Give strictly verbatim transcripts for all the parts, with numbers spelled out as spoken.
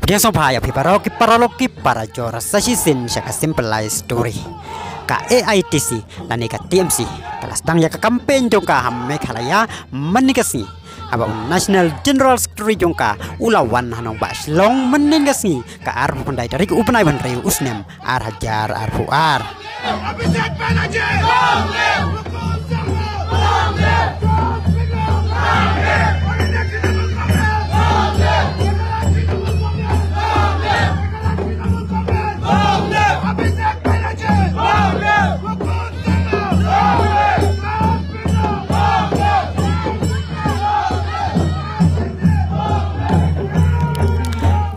Pdiang sngewbha ïa phi baroh ki paralok ki parajor sa shisien sha ka Simple Life Story. Ka A I T C lane ka T M C ka la sdang ïa ka campaign jong ka ha Meghalaya mynne ka sngi, haba u National General Secretary jong ka u la wan ha nongbah Shillong mynne ka sngi, ka arphew khyndai tarik u bnai ba hynriew u snem ar hajar arphew ar.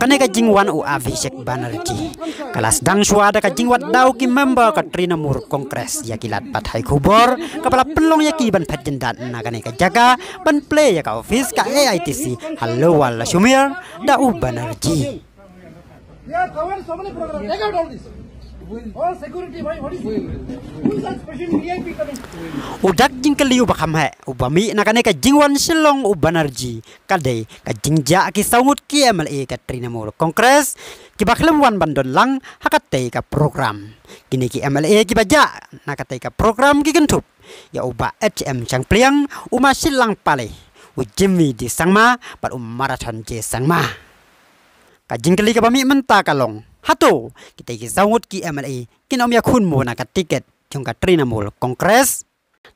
Kane ka jingwan u Abhishek Banerjee ka la sdang shuwa da ka jingwad daw ki member ka Trinamool Congress ïa ki lad pathai khubor kaba la pynlong ïa ki ban phet jyndat na kane ka jaka ban plie ïa ka office ka A I T C ha Lower Lachumere da u Banerjee. There are so many programs. Take out all this. All security, why? What is it? Who is that special V I P coming? U dak jingkylli uba kham heh uba mih na kane ka jingwan Shillong u Banerjee ka dei ka jingjia ki saw ngut ki M L A ka Trinamool Congress kiba khlem wan ban don lang ha katei ka program. Kine ki M L A kiba jia na katei ka program ki kynthup ïa u Bah H M Shangpliang, u Ma Shillang Pale, u Jimmy D Sangma bad u Marathon J Sangma. Ka jingkylli kaba mih mynta ka long, hato kitei ki saw ngut ki M L A kin ym ïakhun mo na ka tiket jong ka Trinamool Congress?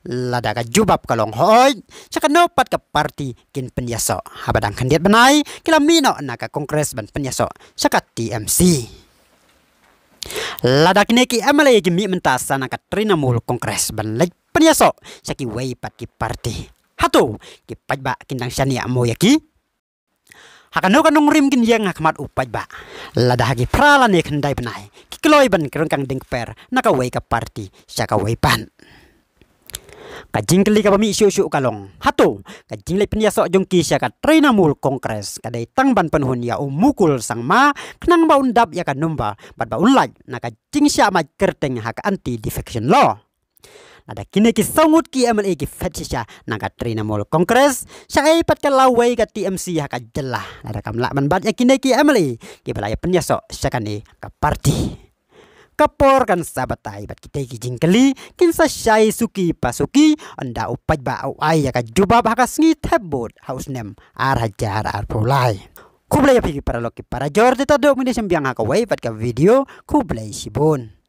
Lada ka jubab ka long hooid, sha kano pat ka party kin pynïasoh? Haba dang khyndiat bnai ki la mih noh na ka Congress ban pynïasoh sha ka T M C. Lada kine ki M L A ki mih mynta sa na ka Trinamool Congress ban leit pynïasoh sha kiwei pat ki party, hato ki paidbah kin dang shaniah mo ïa ki? Ha kano ka nongrim kin ïeng ha khmat u paidbah lada ha ki phra lane khyndai bnai ki kloi ban ryngkang dieng kper na kawei ka party sha kawei pat? Ka jingkylli kaba mih shuh shuh ka long, hato ka jingleit pynïasoh jong ki sha ka Trinamool Congress ka dei tang ban pynhun ïa u Mukul Sangma khnang ba un dap ïa ka number bad ba un lait na ka jingshah mait kyrteng ha ka anti defection law? Lada kine ki saw ngut ki M L A ki phet shisha na ka Trinamool Congress, shaei pat ka lawei ka T M C ha ka jylla lada kam lah ban bat ïa kine ki M L A kiba la ïa pynïasoh sha kane ka party? Ka por kan sa batai bad kitei ki jingkylli kin sa shai suki pa suki, ynda u paidbah u ai ïa ka jubab ha ka sngi thep vote ha u snem ar hajar arphew lai. Khublei ïa phi ki paralok ki parajor, te ta dok mynta shim biang ha kawei pat ka video. Khublei shibun.